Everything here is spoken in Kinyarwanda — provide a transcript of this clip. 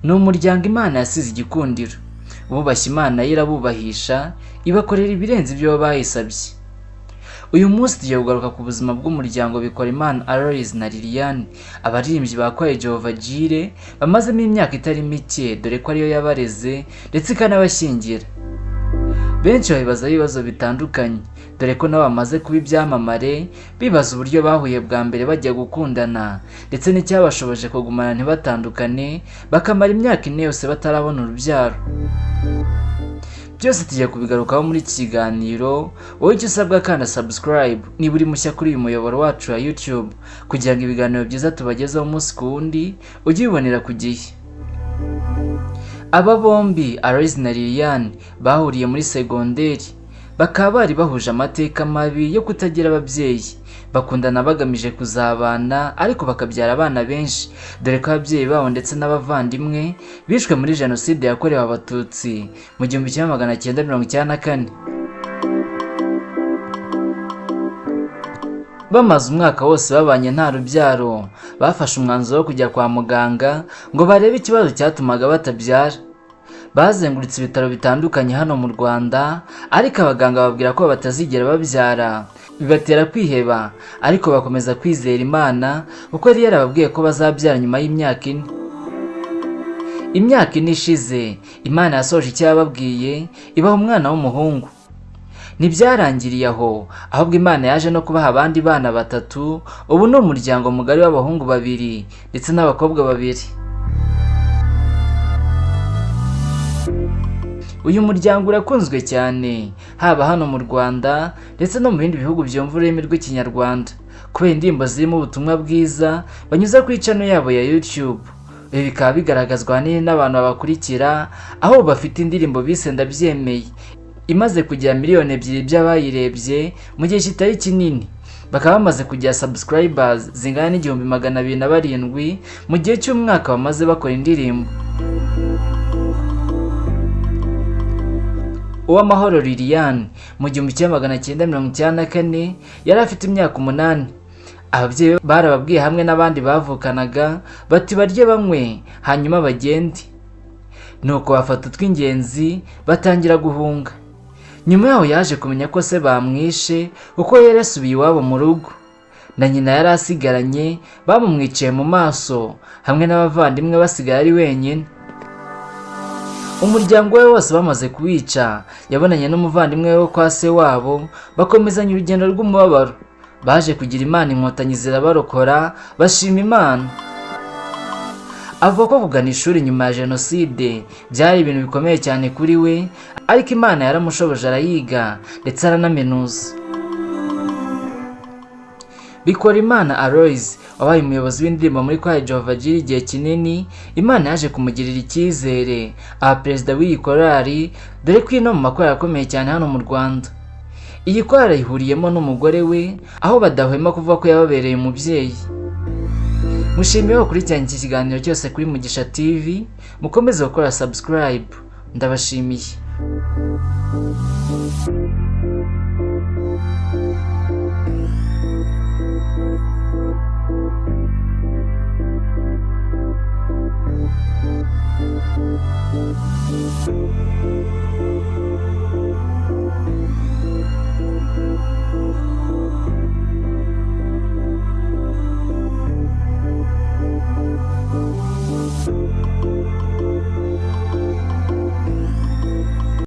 Ni umuryango Imana yasize igikundiro. Bubashye Imana yo irabubahisha, ibakorera ibirenze ibyo bayisabye. Uyu munsi tugiye kugaruka ku buzima bw'umuryango Bikorimana Aloys na Liliane, abaririmbyi ba Choir Jehovah Jireh bamazemo imyaka itari mike, dore ko ariyo yabareze ndetse ikanabashyingira. Benshi babibazaho ibibazo bitandukanye, dore ko nabo bamaze kuba ibyamamare, bibaza uburyo bahuye bwa mbere bajya gukundana, ndetse n'icyabashoboje kugumana ntibatandukane, bakamara imyaka 4 yose batarabona urubyaro. Byose tugiye kubigarukaho muri iki kiganiro. Wowe icyo usabwa, kanda subscribe niba uri mushya kuri uyu muyoboro wacu wa YouTube, kugira ngo ibiganiro byiza tubagezaho umunsi ku wundi ujye ubibonera ku gihe. Aba bombi, Aloys na Liliane, bahuriye muri segonderi, bakaba bari bahuje amateka mabi yo kutagira ababyeyi. Bakundana bagamije kuzabana ariko bakabyara abana benshi, dore ko ababyeyi babo ndetse n'abavandimwe bishwe muri Jenoside yakorewe Abatutsi mu 1994. Bamaze umwaka wose babanye nta rubyaro, bafashe umwanzuro wo kujya kwa muganga ngo barebe ikibazo cyatumaga batabyara. Bazengurutse ibitaro bitandukanye hano mu Rwanda, ariko abaganga bababwira ko batazigera babyara, bibatera kwiheba, ariko bakomeza kwizera Imana kuko yari yarababwiye ko bazabyara nyuma y'imyaka 4. Imyaka 4 ishize, Imana yasoje icyo yababwiye, ibaha umwana w'umuhungu. Ntibyarangiriye aho, ahubwo Imana yaje no kubaha abandi bana 3. Ubu ni umuryango mugari w'abahungu 2 ndetse n'abakobwa 2. Uyu muryango urakunzwe cyane haba hano mu Rwanda ndetse no mu bindi bihugu byumva ururimi rw'Ikinyarwanda, kubera indirimbo zirimo ubutumwa bwiza banyuza kuri channel yabo ya YouTube. Ibi bikaba bigaragazwa ahanini n'abantu babakurikira, aho bafite indirimbo bise Ndabyemeye imaze kugira 2 miliyoni by'abayirebye mu gihe kitari kinini, bakaba bamaze kugira subscribers zingana n'207,000 mu gihe cy'umwaka bamaze bakora indirimbo. Uwamahoro Liliane mu 1994 yari afite imyaka 8. Ababyeyi be barababwiye hamwe n'abandi bavukanaga bati barye banywe hanyuma bagende. Nuko bafata utw'ingenzi batangira guhunga. Nyuma yaho yaje kumenya ko se bamwishe kuko yari yasubiye iwabo mu rugo, na nyina yari asigaranye bamumwiciye mu maso hamwe n'abavandimwe, basigara ari wenyine. Umuryango we wose bamaze kuwica, yabonanye n'umuvandimwe we kwa se wabo, bakomezanya urugendo rw'umubabaro. Baje kugira Imana, Inkotanyi zirabarokora, bashima Imana. Avuga ko kugana ishuri nyuma ya Jenoside byari ibintu bikomeye cyane kuri we, ariko Imana yaramushoboje arayiga ndetse aranaminuza. Bikorimana Aloys wabaye umuyobozi w'indirimbo muri Choir Jehovah Jireh igihe kinini, Imana yaje kumugirira icyizere aba perezida w'iyi korali, dore ko ino mu makorali akomeye cyane hano mu Rwanda. Iyi korali ihuriyemo n'umugore we, aho badahwema kuvuga ko yababereye umubyeyi. Mushimiye gukurikirana iki kiganiro cyose kuri Mugisha TV, mukomeze gukora subscribe. Ndabashimiye.